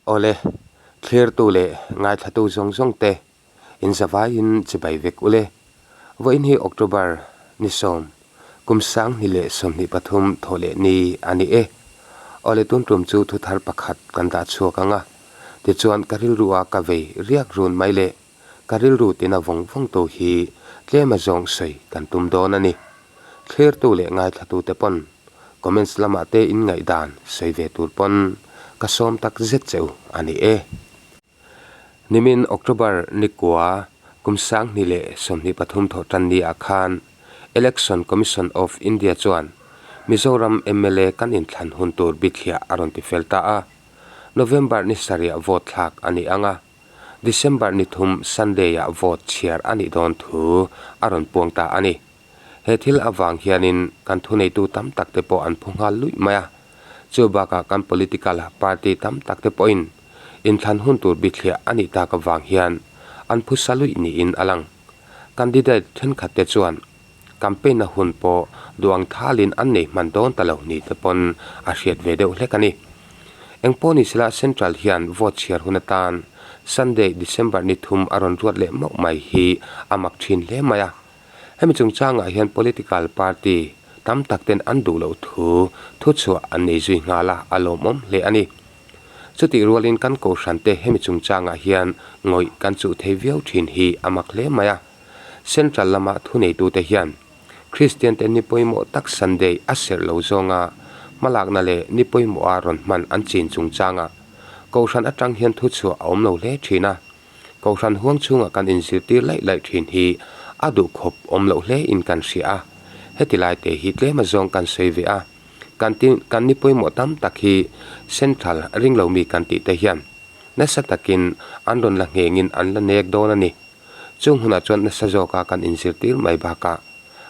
Awle, thlirtu leh ngaithlatu zawng zawng te in zavaiin chibai vek ule. Vawiin hi October ni sawm, kum 2023 thawh leh ni a ni e. Awle tun tum chu thuthar pakhat kan dah chhuak ang a, tichuan ka rilru a ka vei riak run mai leh ka rilru tina vawng vawng tu hi tlem a zawng sawi kan tum dawn a ni. Thlirtu leh ngaithlatu te pawn comments lamah te in ngaihdan sawi ve tur pawn ka sawm tak zet che u a ni e. Nimin October ni kua kum 2023 thawh tan ni ah khan Election Commission of India chuan Mizoram mla kan inthlan hun tur bithliah a rawn ti fel ta a. November ni sarih vote thlak a ni ang a. December ni thum Sunday ah vote chhiar a nih dawn thu a rawn puang ta a ni. He thil avang hianin kan thuneitu tam tak te pawh an phu nghal luih mai a. Chu bakah kan political party tam tak te pawhin inthlan hun tur bithliah a nih tak avang hian an phu sa luih niin a lang. Candidate thenkhat te chuan Campaign-na hun pawh duang thalin an nei hman dawn ta lo ni te pawn a hriat ve deuh hlek a ni. Engpawh ni sela Central hian vote chhiar hun atan Sunday, December ni thum a rawn ruat leh mauh mai hi a mak thin hle mai a. Hemi chungchangah hian political party tam tak ten an duh loh thu thuchhuah an nei zui nghal a, a lawmawm hle a ni. Chutih rualin kan kohhran te hemi chungchangah hian ngawih kan chuh thei viau thin hi a mak hle mai a. Central lama thuneitute hian Kristian te ni pawimawh tak Sunday a serh lo zawnga hmalakna leh ni pawimawha rawn hman an chin chungchanga Kohhran atang hian thuchhuah a awm lo hle thin a. Kohhran huang chhunga kan inzirtir laih laih thin hi a duhkhawp awm loh hle in kan hria a. Heti lai te hi tlem azawng kan sawi ve a. Kan tin kan ni pawimawh tam tak hi Central ringlo mi kan tih te hian nasa takin an rawn la nghengin an la nek dawn a ni. Chung hunah chuan nasa zawka kan inzirtir mai bakah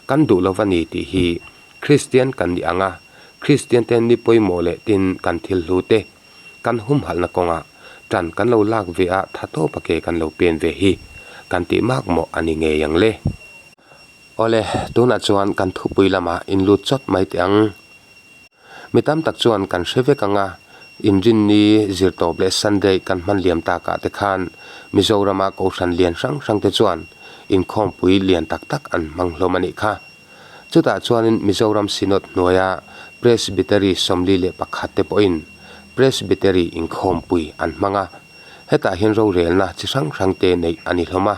kan duh lo va ni tih hi Kristian kan ni ang a, Kristian te ni pawimawh leh tin kan thil hlu te kan humhalhna kawngah tan kan lo lak ve a tha tawp a ke kan lo pen ve hi kan tih mak mawh a ni ngei ang le. Awle, tunah chuan kan thupui lamah in lut chawt mai teh ang. Mi tam tak chuan kan hre vek ang a, Inrinni, Zirtawp leh Sunday kan hman liam takah te khan Mizorama Kohhran lian hrang hrang te chuan inkhawmpui lian tak tak an hmang hlawm a nih kha. Chutah chuanin Mizoram Synod hnuaia Presbytery 41 te pawhin Presbytery inkhawmpui an hmang a. Hetah hian rorelna chi hrang hrang te neih a ni hlawm a,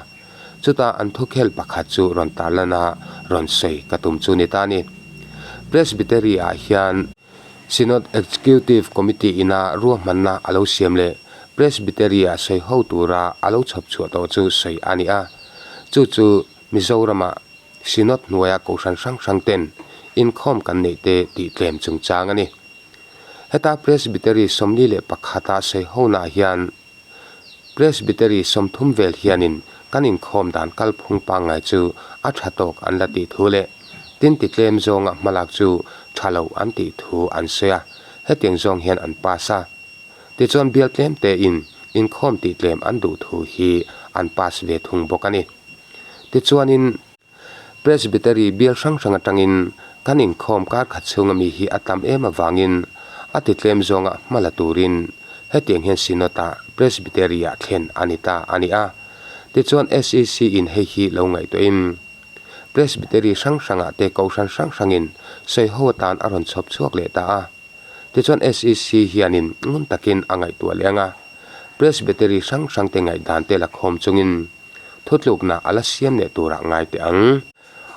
chutah an thukhel pakhat chu rawn tarlan a rawn sawi ka tum chu ni ta a ni. Presbytery ah hian Synod Executive Committee ina ruahmanna a lo siam leh Presbytery ah sawi ho tura a lo chhawp chhuah tawh chu sawi a ni a, chu chu Mizorama Synod hnuaia kohhran hrang hrang ten inkhawm kan neih te tih tlem chungchang a ni. Heta Presbytery 41 a sawi honaah hian Presbytery 30 vel hianin kan inkhawm dan kalphung pangngai chu a tha tawk an la tih thu leh tin ti tlem zawnga hmalak chu tha lo an tih thu an sawi a, hetiang zawng hian an pass a. Tichuan bial tlem tein inkhawm tih tlem an duh thu hi an pass ve thung bawk a ni. Tichuanin. Presbytery bial hrang hrang atangin kan inkhawm kar khat chhunga mi hi a tam em avangin a ti tlem zawnga hma la turin hetiang hian Synod-ah Presbytery-ah thlen a ni ta a ni a. Tichuan SEC in hei hi lo ngaihtuahin Presbytery hrang hrangah te kohhran hrang hrangin sawiho atan a rawn chhawp chhuak leh ta a. Tichuan SEC hianin ngun takin a ngaihtuah leh ang a, Presbytery hrang hrangte ngaihdan te la khawm chungin Thutlukna a la siam leh turah ngai teh ang.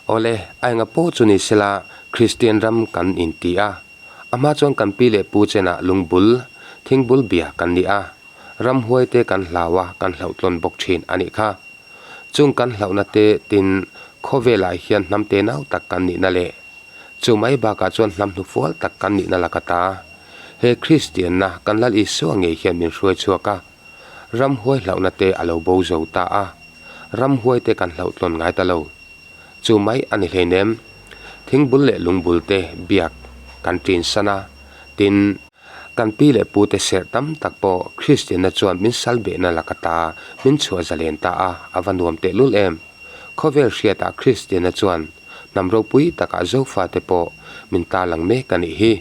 Awle, a enga pawh chu ni sela Kristian ram kan inti a. A hma chuan kan pi leh pu chenah lungbul, thingbul bia kan ni a. Ramhuai te kan hlau a, kan hlauhtlawn bawk thin a nih kha. Chung kan hlauhna te tin khawvelah hian hnam te nau tak kan nihna leh chu mai bakah chuan hnam hnufual tak kan nihna laka ta. He Kristianna kan Lal Isua ngei hian min hruai chhuak a. Ramhuai hlauhna te a lo bo zo ta a, ramhuai te kan hlauhtlawn ngai ta lo. Chu mai a ni hleinem. Thingbul leh lungbul te biak kan ṭin san a, tin, kan pi leh pu te serh tam tak pawh Kristianna chuan min sal behna laka ta min chhuah zalen ta a, a va nuam tehlul em. Khawvel hriatah Kristianna chuan hnam ropui takah Zofate pawh min tarlang mek a nih hi.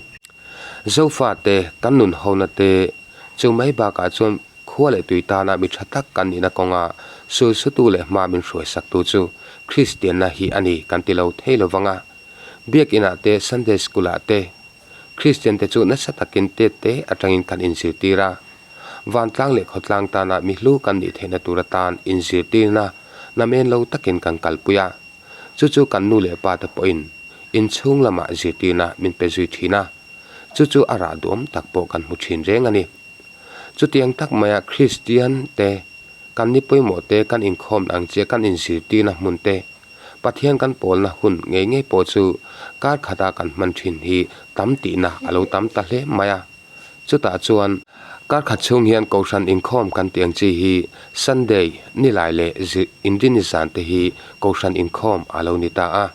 Zofate kan nun hona te. Chu mai bakah chuan khua leh tui tana mi tha tak kan nihna kawnga sulsutu leh hma min hruaisaktu chu Kristianna hi a ni kan ti lo thei lo vang a. Biakinah te Sunday School-ah te Kristian te chu nasa takin tet te atangin kan inzirtir a. Vantlang leh khawtlang tana mi hlu kan nih theihna tur atan inzirtirna namen lo takin kan kalpui a. Chu chu kan nu leh pa te pawhin inchhung lamah zirtirna min pe zui thin a. Chu chu a rah duhawm tak pawh kan hmu thin reng a ni. Chutiang tak maia Kristian te, kan ni pawimawh te, kan inkhawmna ang chiah kan inzirtirna hmun te, Pathian kan pawlna hun ngei ngei pawh chu kar khata kan hman thin hi tam tihna a lo tam ta hle mai a. Chutah chuan kar khat chhung hian Kohhran inkhawm kan tih ang chi hi Sunday, Nilai leh Inrinni zan te hi Kohhran inkhawm a lo ni ta a.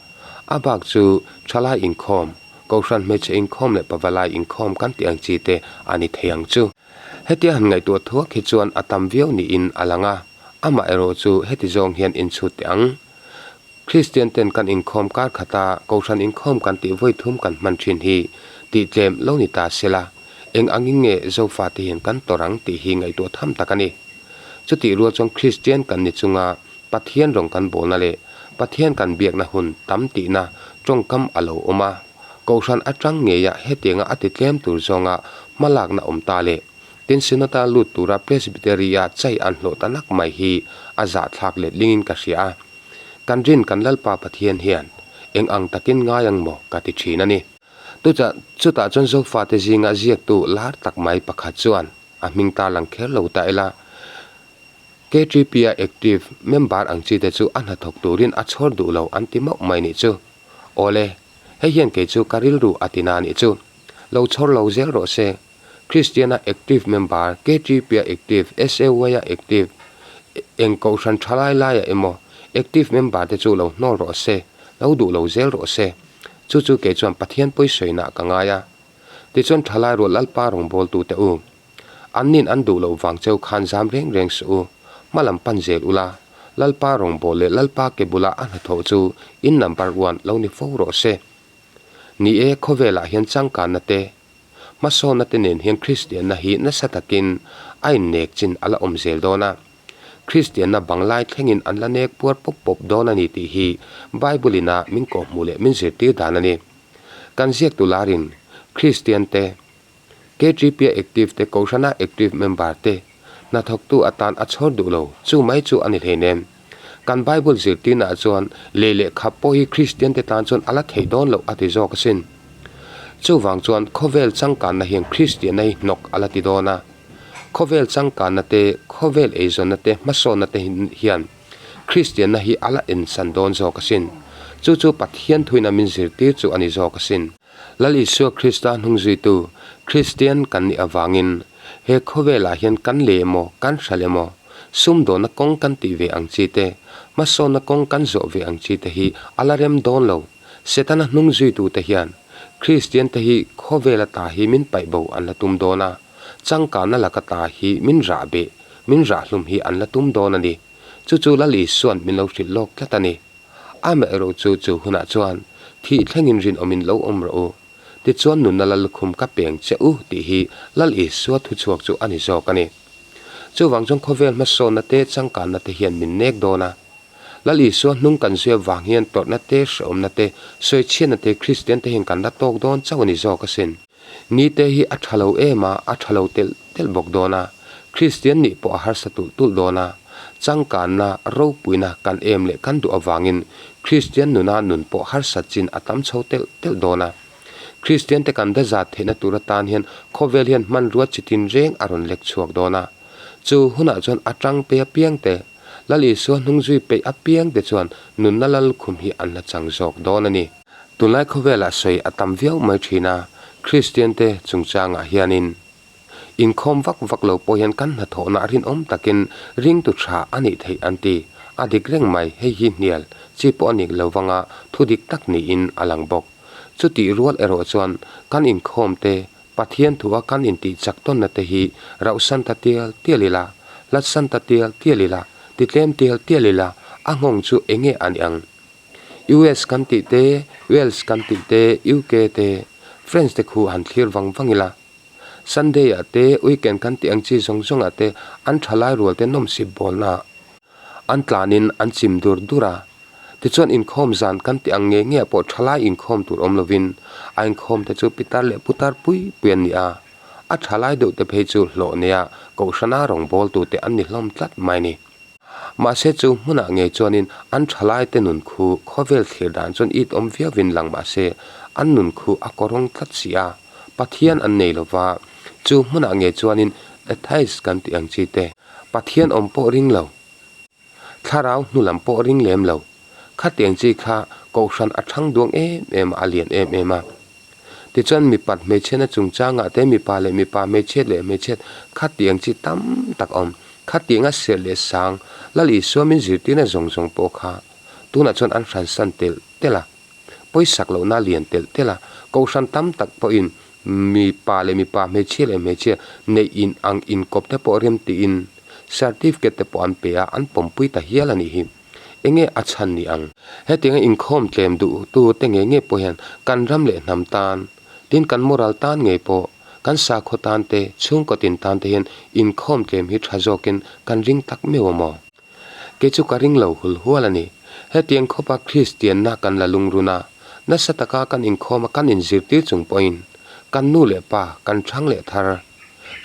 A bak chu thalai inkhawm, Kohhran hmeichhe inkhawm leh pavalai inkhawm kan tih ang chi te a ni thei ang chu. Hetia han ngaihtuah thuak hi chuan a tam viau niin a lang a, amaherawh chu heti zawng hian inchhut teh ang. Kristian ten kan inkhawm kar khata Kohhran inkhawm kan tih vawi thum kan hman thin hi tih tlem lo ni ta sela, eng angin nge Zofate hian kan tawrh ang tih hi ngaihtuah tham tak a ni. Chutih rual chuan Kristian kan ni chunga Pathian rawng kan bawlna leh Pathian kan biakna hun tam tihna tawngkam a lo awm a. Kohhran atang ngeia hetianga a ti tlem tur zawnga hmalakna awm ta leh tin Synod-a lut tura Presbytery-a chai an hlawh ta nak mai hi a zahthlak letlingin ka hria a. Kan rin kan Lalpa Pathian hian eng ang takin ngai ang maw ka ti thin a ni. Tuchah chutah chuan Zofate zinga ziaktu lar tak mai pakhat chuan a hming tarlang kher lo ta ila, KTP-a active member ang chi te chu a hnathawk turin a chhawr duh lo an ti mauh mai nih chu. Awle, hei hian kei chu ka rilru a ti na nih chu. Lo chhawr lo zel rawh se. Kristiana active member, KTP-a active, SAY-a active, eng kohhran tha lai laiah emaw active member te chu lo hnawl rawh se, lo duh lo zel rawh se. Chu chu kei chuan Pathian pawisawiinah ka ngai a. Tichuan thalai rual Lalpa rawngbawltute u. Annin an duh loh vang cheu khan zam reng reng suh u, hma lam pan zel ula, Lalpa rawngbâwl leh Lalpa ke bula a hnathawh chu in number one lo ni fo rawh se. Ni e, khawvelah hian changkanna te, hmasawnna te nen hian Kristianna hi nasa takin a innek chin a la awm zel dawn a. Kristianna banglai thlengin an la nek puar pawp pawp dawn a ni tih hi Bible-in a min kawhhmuh leh min zirtir dan a ni. Kan ziaktu larin Kristian te, KTP-a active te Kohhrana active member te hnathawktu atan a chhawr duh lo, chu mai chu a ni hleinem. Kan Bible zirtirnaah chuan lei leh khap pawh hi Kristian te tan chuan a la theih dawn loh a ti zawk asin. Chuvang chuan khawvel changkanna hian Kristianna hi hnawk a la ti dawn a. Khawvel changkanna te, khawvel eizawnna te, hmasawnna te hian Kristianna hi a la ensan dawn zawk asin. Chu chu Pathian thuina min zirtir chu a ni zawk asin. Lal Isua Krista hnungzuitu Kristian kan nih avangin he khawvelah hian kan lei emaw, kan hralh emaw, sumdawnna kawng kan tih ve ang chi te, hmasawnna kawng kan zawh ve ang chi te hi a la rem dawn lo. Setana hnungzuitute hian Kristian te hi khawvela ta hi min paih bo an la tum dawn a, changkanna laka ta hi min rah beh, min rah hlum hi an la tum dawn a ni. Chu chu Lal Isua'n min lo hrilh lawk tlat a ni. Amaherawh chu chu hunah chuan thih thlengin rinawmin lo awm rawh u. Tichuan nunna la lukhum ka peng che u tih hi Lal Isua thuchhuak chu a ni zawk a ni. Chuvang chuan khawvel hmasawnna te changkanna te hian min nek dawn a. Lal Isua hnung kan zui avang hian tawrhna te, hrehawmna te, sawichhiatna te Kristian te hian kan la tawk dawn chauh a ni zawk asin. Ni te hi a tha lo em a, a tha lo telh telh bawk dawn a. Kristian nih pawh a harsa tulh tulh dawn a. Changkanna, ropuina kan em leh kan duh avangin Kristian nuna nun pawh harsat chin a tam chho telh telh dawn a. Kristian te kan dazat theihna tur atan hian khawvel hian hmanrua chi tin reng a rawn lek chhuak dawn a. Chu hunah chuan a tang pei apiang te, Lal Isua hnungzui peih apiang te chuan nunna lalkhum hi an la chang zawk dawn a ni. Tunlai khawvelah sawi a tam viau mai thin a, Kristiante chungchangah hianin inkhawm vak vak lo pawh hian kan hnathawhna rinawm takin ringtu tha a nih theih an ti. A dik reng mai, hei hi hnial chi pawh a nik lo vanga thu dik tak niin a lang bawk. Chutih rual erawh chuan kan inkhawmte Pathian thua kan intih chak tawnna te hi rauhsan ta tial tial ila, hlatsan ta tial tial ila, titlem tial tial ila, a nghawng chu enge a ni ang? US kan tih te, Wales kan tih te, UK te, French te khu han thlir vang vang ila. Sunday ah te, weekend kan tih ang chi zawng zawng ah te an thalai rual te nawmsip bawlna ah an tlanin an chim dur dur a. Tichuan inkhawm zan kan tih ang ngei ngei ah pawh thalai inkhawm tur awm lovin a inkhawm te chu pitar leh putar pui pui an ni a. A thalai deuh te phei chu hlawh neia kohhrana rawngbawltu te an ni hlawm tlat mai a ni. Mahse chu hmunah ngei chuanin an thalaite nun khu khawvel thlir dan chuan it awm viauvin lang mahse an nun khu a kawrawng tlat si a, Pathian an nei lova, chu hmunah ngei chuanin atheist kan tih ang chi te, Pathian awm pawh ring lo, thlarau hnu lam pawh ring lem lo, khatiang chi kha kohhran a thang duang em em a, a lian em em a. Tichuan mipat hmeichhiatna chungchangah te mipa leh mipa, hmeichhiat leh hmeichhiat khatiang chi tam tak a awm. Khatianga serh leh sang Lal Isua min zirtirna zawng zawng pawh kha tunah chuan an hransan telh telh a, pawisak lohna lian telh telh a, kohhran tam tak pawhin mipa leh mipa, hmeichhia leh hmeichhia neih in ang inkawp te pawh rem tiin certificate te pawh an pe a, an pawmpui ta hial a nih hi. Enge a chhan ni ang? Hetianga inkhawm tlem duh tu te ngei ngei pawh hian kan ram leh hnam tan, tin kan moral tan ngei pawh, kan sakhaw tan te, chhungkaw tin tan te hian inkhawm tlem hi tha zawkin kan ring tak meuh a maw? Kei chu ka ring lo hul hual a ni. Hetiang khawpa Kristianna kan la lungrun a, nasa taka kan inkhawm a kan inzirtir chung pawhin kan nu leh pa kan thang leh thar.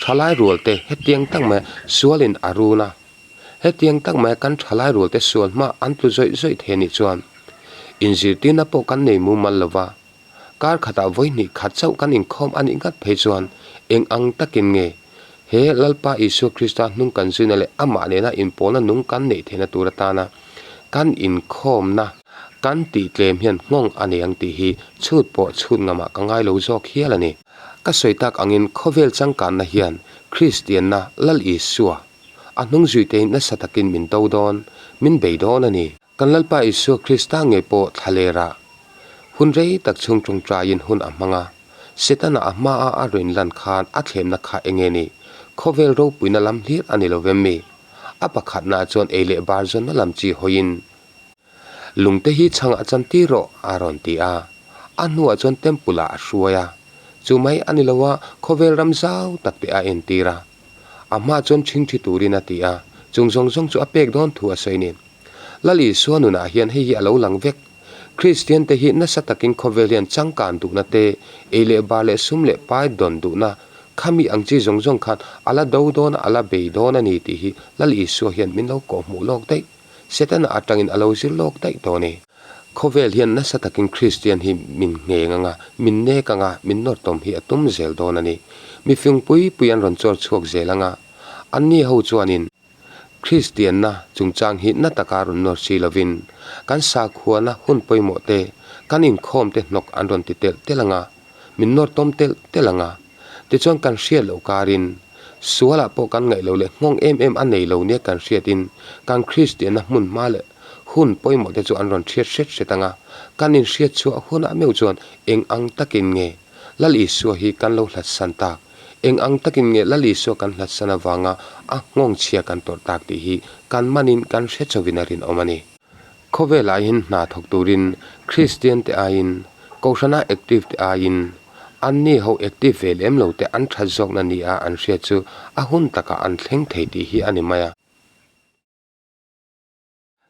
Thalai rual te hetiang tak mai sualin a run a, Hetiang tak mai kan thalai rualte sual hma an tlu zawih zawih thei anih chuan inzirtirna pawh kan nei mumal lo va, kar khatah vawihnih khat chauh kan inkhawm a nih ngat phei chuan eng ang takin nge he Lalpa Isua Krista hnung kan zuina leh amah nena inpawlna nung kan neih theihna tur atana kan inkhawmna kan tih tlem hian nghawng a nei ang tih hi chhut pawh chhut ngamah ka ngai lo zawk hial a ni. Ka sawi tak angin khawvel changkanna hian Kristianna Lal Isua A hnung zuite nasa takin min do dawn, min bei dawn a ni. Kan Lalpa Isua Krista ngei pawh thlalerah hun rei tak chhung tawngtaiin hun a hmang a. Setana a hmaa a rawn lan khan a thlemna kha enge ni? Khawvel ropuina lam hlir a ni lo vem mi? A pakhatna chuan ei leh bar zawnna lam chi hawiin Lungte hi chhangah chan tir rawh a rawn ti a. A hnuah chuan temple ah a hruai a. Chu mai a ni lo a, khawvel ram zau tak te a entir a. A hma chuan ṭhingṭhi turin a ti a, chung zawng zawng chu a pek dawn thu a sawi ni. Lal Isua nunah hian hei hi a lo lang vek. Kristian te hi nasa takin khawvel hian changkan duhna te, ei leh bar leh sum leh pai dawn duhna, khami ang chi zawng zawng khan a la do dawn a, a la bei dawn a ni tih hi Lal Isua hian min lo kawhhmuh lawk daih. Setana atangin a lo zir lawk daih tawh a ni. Khawvel hian nasa takin Kristian hi min ngheng anga, min nek anga, min nawr tawm hi a tum zel dawn a ni. Mifing pui pui an rawn chawr chhuak zel anga, anni ho chuanin Kristianna chungchang hi na taka rawn nawr si lovin, kan sakhuana hun pawimawh te, kan inkhawm te hnawk an rawn ti telh telh anga, min nawr tawm telh telh anga, tichuan kan hriat loh karin sualah pawh kan ngaih loh leh nghawng em em a nei lo nia kan hriatin kan Kristianna hmun hma leh hun pawimawh te chu an rawn hriat hret hret anga, kan inhriat chhuah hunah meuh chuan eng ang takin nge Lal Isua hi kan lo hlatsan tak, eng ang takin nge Lal Isua kan hlatsan avanga a nghawng chhia kan tawrh tak tih hi kan manin kan hre chauhin a rinawm a ni. Khawvel aiin hna thawk turin Kristian te aiin, Kohhrana active te aiin, anni ho active ve lem lo te an that zawkna nia an hriat chu a hun takah an thleng thei tih hi a ni mai a.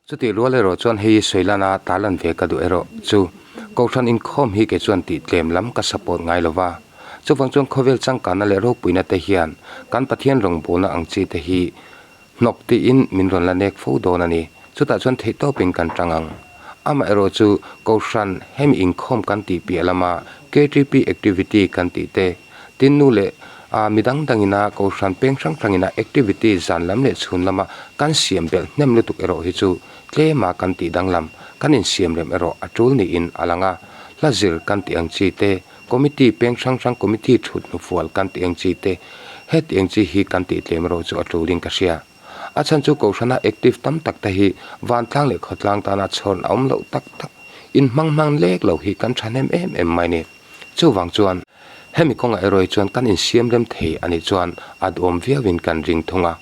Chutih rual erawh chuan hei sawi lana tarlan ve ka duh erawh chu Kohhran inkhawm hi kei chuan tih tlem lam ka support ngai lo va. Chuvang chuan khawvel changkanna leh ropuina te hian kan Pathian rawngbawlna ang chi te hi Hnawk tiin min rawn la nek fo dawn a ni. Chutah chuan theihtawpin kan tang ang. Amaherawh chu Kohhran hemi inkhawm kan tih piah lama KTP activity kan tih te, tin nu leh ah midang dangina Kohhran peng hrang hrangina activity zan lam leh chhun lama kan siam belh hnem lutuk erawh hi chu tlema kan tih danglam, kan insiam rem erawh a tul niin a lang a. Hla zir kan tih ang chi te, Committee peng hrang hrang committee thut hnufual kan tih ang chi te, heti ang chi hi kan tih tlem erawh chu a tulin ka hria. A chhan chu Kohhrana active tam tak te hi vantlang leh khawtlang tana chhawrn a awm loh tak tak, inhmang hmang lek lo hi kan thahnem em em mai ni. Chuvang chuan, hemi kawngah erawh hi chuan kan insiam rem thei a nih chuan a duhawm viauin kan ring thung a.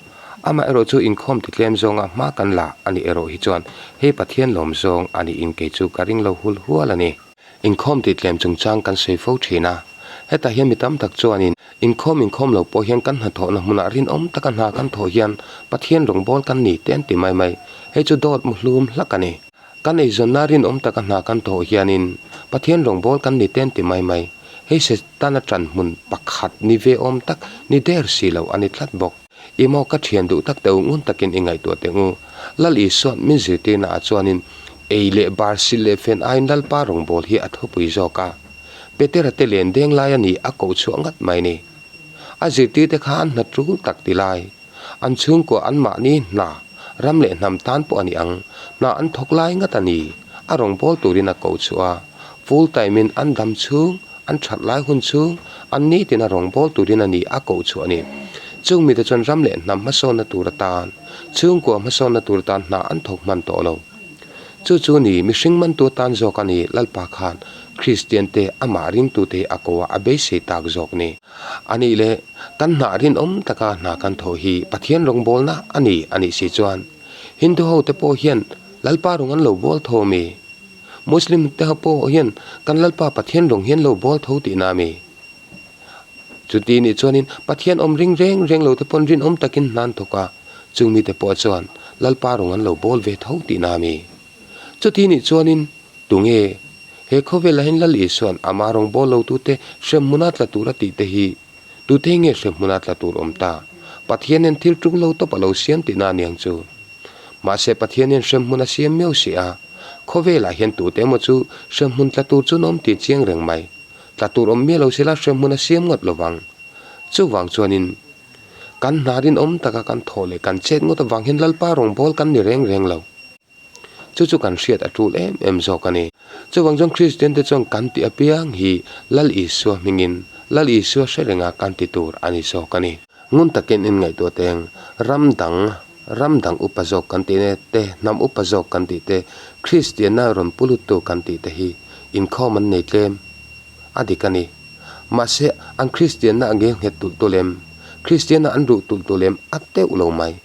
Amaherawh chu inkhawm ti tlem zawnga hma kan la a nih erawh hi chuan hei Pathian lawm zawng a niin kei chu ka ring lo hul hual a ni. Inkhawm tih tlem chungchang kan sawi fo thin a. Hetah hian mi tam tak chuanin inkhawm inkhawm lo pawh hian kan hnathawhna hmunah rinawm taka hna kan thawh hian Pathian rawngbâwl kan ni te an ti mai mai. Hei chu dawt muhlum hlak a ni. Kan eizawnna rinawm taka hna kan thawh hianin Pathian rawngbâwl kan ni te an ti mai mai. Hei Setana ṭan hmun pakhat ni ve awm tak ni der si lo a ni tlat bawk. I maw ka ṭhian duh tak teh u ngun takin i ngaihtuah teh u. Lal Isua'n min zirtirna ah chuanin ei leh bar silh leh fen aiin Lalpa rawngbâwl hi a thupui zawk a. Petera te len deng lai a ni a koh chhuah ngat mai ni. A zirtirte kha an hna ṭul tak ti lai. An chhungkua an mahni hna, ram leh hnam tan pawh a ni ang. Hna an thawk lai ngat a ni. A rawngbâwl turin a koh chhuah a. Full time in an dam chhung, an that lai hun chhung, an nitin a rawngbâwl turin a ni a koh chhuah a ni. Chung mite chuan ram leh hnam hmasawnna tur atan, chhungkua hmasawnna tur atan hna an thawk hman tawh lo. Chu chu ni, mihring mantu atan zawk a ni, Lalpa khan Kristian te amah ringtute hi a ko a, a beisei tak zawk ni. A nih leh, kan hnah rinawm taka hna kan thawh hi Pathian rawngbawlna a ni a nih si chuan, Hindu hote pawh hian Lalpa rawng an lo bawl tho mi? Muslim te ho pawh hian kan Lalpa Pathian rawng hi an lo bawl tho tihna a mi? Chuti nih chuanin Pathian awm ring reng reng lo te pawn rinawm takin hna an thawk a, chung mite pawh chuan Lalpa rawng an lo bawl ve tho tihna a mi? Chuti nih chuanin tunge he khawvelah hian Lal Isua'n ama rawng bawl lo tute hremhmuna tla tur a tih te hi tute nge hremhmuna tla tur awm ta? Pathian hian thil ṭung lo tawp a lo siam tihna a niang chu. Mahse Pathian hian hremhmun a siam miau si a, khawvelah hian tute emaw chu hremhmun tla tur chu an awm tih chiang reng mai. Tla tur awm miah lo sela hremhmun a siam ngawt lovang. Chuvang chuanin kan hna rinawm taka kan thawh leh kan chet ngawt avang hian Lalpa rawngbâwl kan ni reng reng lo. Chu chu kan hriat a tul em em zawk a ni. Chuvang chuan Kristian te chuan kan tih apiang hi Lal Isua hmingin Lal Isua hre renga kan ti tur a ni zawk a ni. Ngun takin in ngaihtuah teng, ram dang, ram dang upa zawk kan tih ne te, hnam upa zawk kan tih te, Kristianna rawn pu luttu kan tih te hi inkhawm an nei tlem a dik a ni. Mahse, an Kristianna a ngel nghet tulh tulh em? Kristianna an ruh tulh tulh em? A teuh lo mai.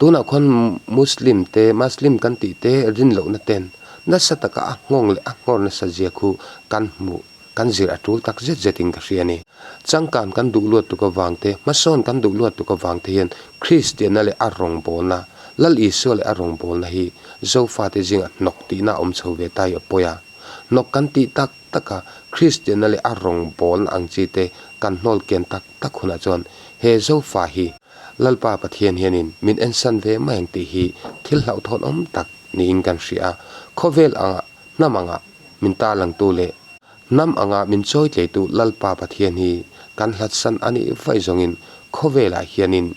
Tunah khuan Muslim te, Muslim kan tih te rin lohna ten nasa taka a nghawng leh a nghawr nasa zia khu kan hmuh, kan zir a tul tak zet zet in ka hria a ni. Changkan kan duh luat tuk avang te, hmasawn kan duh luat tuk avang te hian Kristianna leh a rawngbawlna, Lal Isua leh a rawngbawlna hi Zofate zingah hnawk tihna a awm chho ve ta i a pawi a. Hnawk kan tih tak tak a, Kristianna leh a rawngbawlna ang chi te kan hnawl kian tak tak hunah chuan he Zofa hi Lalpa Pathian hianin min ensan ve mai ang tih hi thil hlauhthawn awm tak niin kan hria a, khawvel anga hnam anga min tarlangtu leh hnam anga min chawitleitu Lalpa Pathian hi kan hlatsan a nih vaih zawngin khawvelah hianin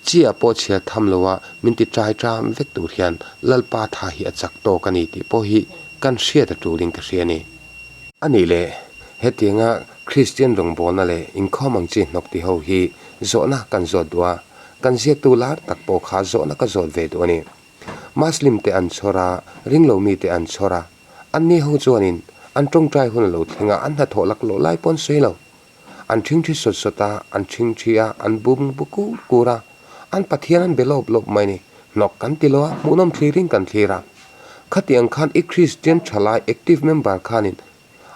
Chiah pawh chhiar tham loa min ti ṭai ṭam vek tur hian Lalpa tha hi a chak tawk a ni tih pawh hi kan hriat a ṭulin ka hria a ni. A nih leh, hetianga Kristian rawngbawlna leh inkhawm ang chi hnawk ti ho hi zawhna kan zawt duh a, kan ziaktu lar tak pawh kha zawhna ka zawt ve duh a ni. Muslim te an chhawr a, ringlo mite an chhawr a, anni ho chuanin an ṭawngṭai hun a lo thleng a, an hnathawh laklawh lai pawh an sawi lo. An ṭhingṭhi sawt sawt a, an ṭhingṭhi a, an bum bu kur kur a, an Pathian an be lawp lawp mai ni. Hnawk kan ti lo a, hmuhnawm thlirin kan thlir a. Khatiang khan i Kristian ṭhalai active member khanin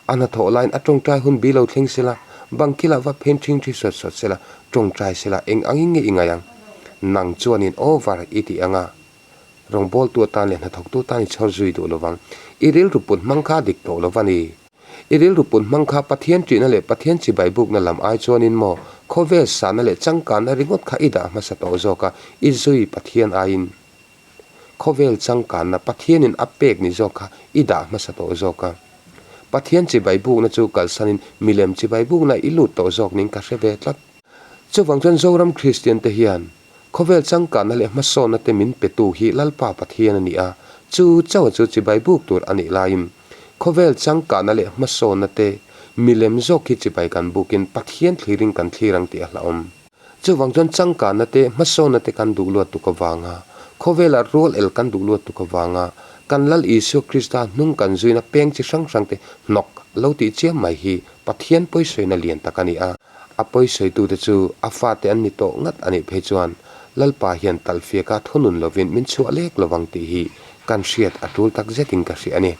a hnathawh laiin a ṭawngṭai hun bi lo thleng sela, bang kilah va phen ṭhingṭhi sawt sawt sela, ṭawngṭai sela, eng angin nge i ngaih ang? Nang chuanin over i ti ang a, rawngbawltu atan leh hnathawktu tan i chhawr zui duh lovang. I rilru put hmang kha a dik tawh lo va ni. I rilru put hmang kha Pathian ṭihna leh Pathian chibai bukna lam ai chuanin maw khawvel sahna leh changkanna ringawt kha i dah hmasa tawh zawk a, i zui Pathian aiin khawvel changkanna Pathianin a pek ni zawk kha i dah hmasa tawh zawk a. Pathian chibai bukna chu kalsanin milem chibai bukna i lut tawh zawk ning ka hre ve tlat. Chuvang chuan Zoram Kristian te hian Khawvel changkanna leh hmasawnna te min petu hi Lalpa Pathian a ni a, chu chauha chu chibai buk tur a nih laiin khawvel changkanna leh hmasawnna te milem zawk hi chibai kan bukin Pathian thlirin kan thlir ang tih a hlauhawm. Chuvang chuan changkanna te hmasawnna te kan duh luat tuk avanga khawvela rual el kan duh luat tuk avanga kan Lal Isua Krista hnung kan zuina peng chi hrang hrang te hnawk lo tih chiam mai hi Pathian pawisawina lian tak a ni a. A pawisawitute chu a fate an ni tawh ngat a nih phei chuan Lalpa hian talhfiaka thunun lovin min chhuah lek lovang tih hi kan hriat a tul tak zetin ka hria a ni.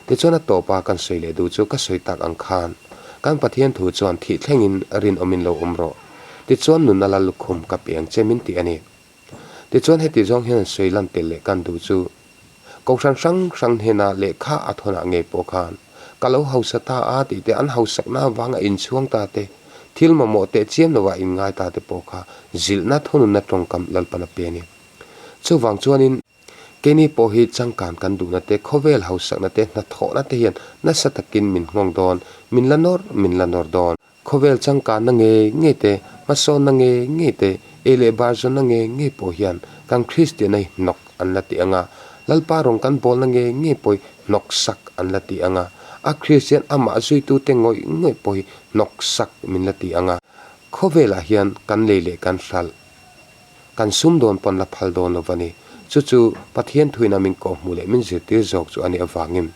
Tichuan a tawpa kan sawi leh duh chu ka sawi tak ang khan. Kan Pathian thu chuan thih thlengin rinawmin lo awm rawh. Tichuan nunna la lukhum ka pe ang che min ti a ni. Tichuan heti zawng hian sawi lan tel leh kan duh chu Kohhran hrang hrang hnena lehkha a thawnah ngei pawh khan ka lo hausa ta a tih te, an hausakna avanga inchhuang ta te, thil mamawh teh chiam lovah inngai ta te pawh kha zilhna thununna tawngkam Lalpan a pe a ni. Chuvang chuanin keini pawh hi changkan kan duhna te, khawvel hausakna te, hnathawhna te hian nasa takin min nghawng dawn, min la nawr min la nawr dawn. Khawvel changkanna ngei ngei te, hmasawnna ngei ngei te, ei leh bar zawnna ngei ngei pawh hian kan Kristianna hi hnawk an la ti ang a, Lalpa rawng kan bawlna ngei ngei pawh hi hnawk sak an la ti ang a, a Kristian amah zuitute ngawih ngawih pawh hi hnawk sak min la ti ang a. Khawvelah hian kan lei leh kan hralh, kan sumdawn pawn la phal dawn lo va ni. Chu chu Pathian thuina min kawhhmuh leh min zirtir zawk chu a nih avangin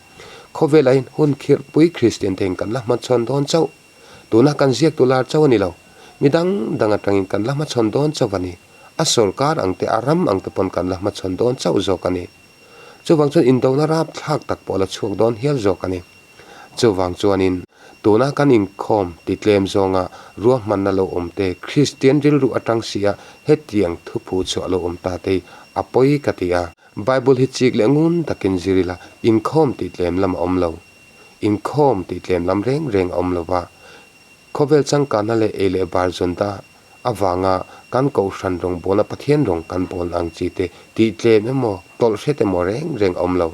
khawvelah hian hun khirhpui Kristian te in kan la hmachhawn dawn chauh. Tuna kan ziaktu lar chauh a ni lo. Mi dang dang atangin kan la hmachhawn dawn chauh a ni. A sawrkar ang te, a ram ang te pawn kan la hmachhawn dawn chauh zawk a ni. Chuvang chuan indona rapthlak tak pawh la chhuak dawn hial zawk a ni. Chuvang chuanin tuna kan inkhawm ti tlem zawnga ruahmanna lo awm te, Kristian rilru atang si a hetiang thuphu chhuah lo awm ta te hi a pawi ka ti a. Bible hi chik leh ngun takin zir ila inkhawm tih tlem lam a awm lo. Inkhawm tih tlem lam reng reng a awm lo va. Khawvel changkanna leh ei leh bar zawnta avanga kan kohhran rawngbawlna Pathian rawng kan bawl ang chi te tih tlem emaw tawlh hret emaw reng reng a awm lo.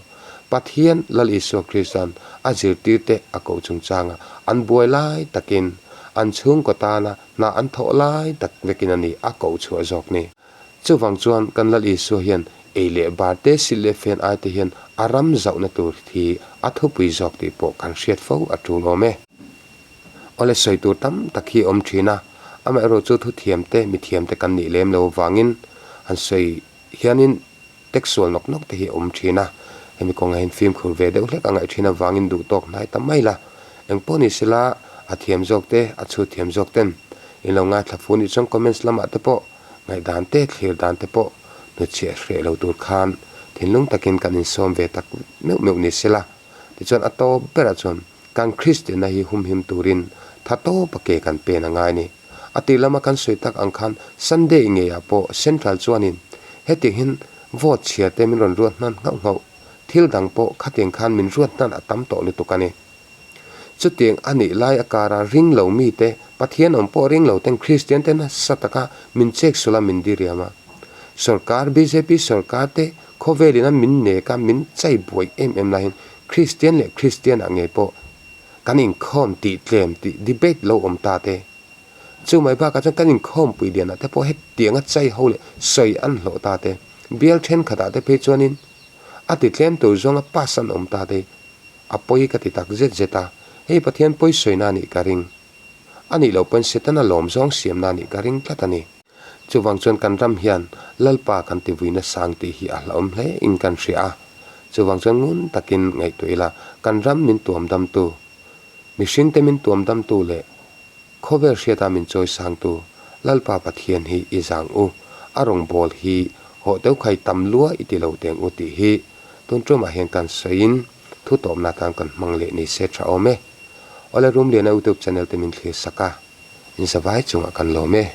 Pathian Lal Isua Krista'n a zirtirte a koh chungchanga an buai lai takin an chhungkaw tana hna an thawh lai tak vekin a ni a koh chhuah zawk ni. Chuvang chuan kan Lal Isua hian ei leh bar te silh leh fen ai te hian a ram zauhna tur hi a thupui zawk tih pawh kan hriat fo a tul awm e. Awle sawi tur tam tak hi a awm thin a, amaherawh chu thuthiam te mithiam te kan nih lem lo avangin han sawi hianin textual nawk nawk te hi a awm thin a, hemi kawngah hian fimkhur ve deuh hlek a ngaih thin avangin duh tawk hnai ta mai la. Engpawh ni sela a thiam zawk te a chhut thiam zawk ten in lo ngaithla fu nih chuan comments lamah te pawh ngaihdan te thlir dan te pawh hnutchhiah hreh lo tur khan thinlung takin kan insawm ve tak meuh meuh ni sela tichuan a tawp berah chuan Kan Kristianna hi humhim turin tha tawpa ke kan pen a ngai ni. A tih lama kan sawi tak ang khan Sunday ngeiah pawh Central chuanin hetiang hian vote chhiar te min rawn ruat hnan nghauh nghauh, thil dang pawh khatiang khan min ruat hnan a tam tawh lutuk a ni. Chutiang a nih lai a kara ring lo mite, Pathian awm pawh ring lo ten Kristian te nasa taka min chek sul a min diriam a. Sorkar, bjp sorkar te khawvelin a min nek a min chai buai em em laiin Kristian leh Kristian ah ngei pawh kan inkhawm tih tlem tih debate lo awm ta te. Chu mai bakah chuan kan inkhawmpui lianah te pawh hetiang a chai ho leh sawi an hlawh ta te. Bial thenkhatah te phei chuanin a ti tlem tur zawnga pass an awm ta te a pawi ka ti tak zet zet a, hei Pathian pawi sawina a nih ka ring. A nih loh pawn Setana lawm zawng siamna a nih ka ring tlat a ni. Chuvang chuan kan ram hian Lalpa kan ti vuina sang tih hi a hlauhawm hle in kan hria a. Chuvang chuan ngun takin ngaihtuah ila kan ram min tuam damtu, mihringte min tuam damtu leh khawvel hriata min chawi sangtu Lalpa Pathian hi i zang u, a rawngbâwl hi hawh deuh khai tam lua i ti lo teng u tih hi tun ṭumah hian kan sawiin thu tawpna atan kan hmang leh ni se ṭha awm e. Awle Rumliana YouTube channel te min thlir sak a, in zavai chungah kan lawm e.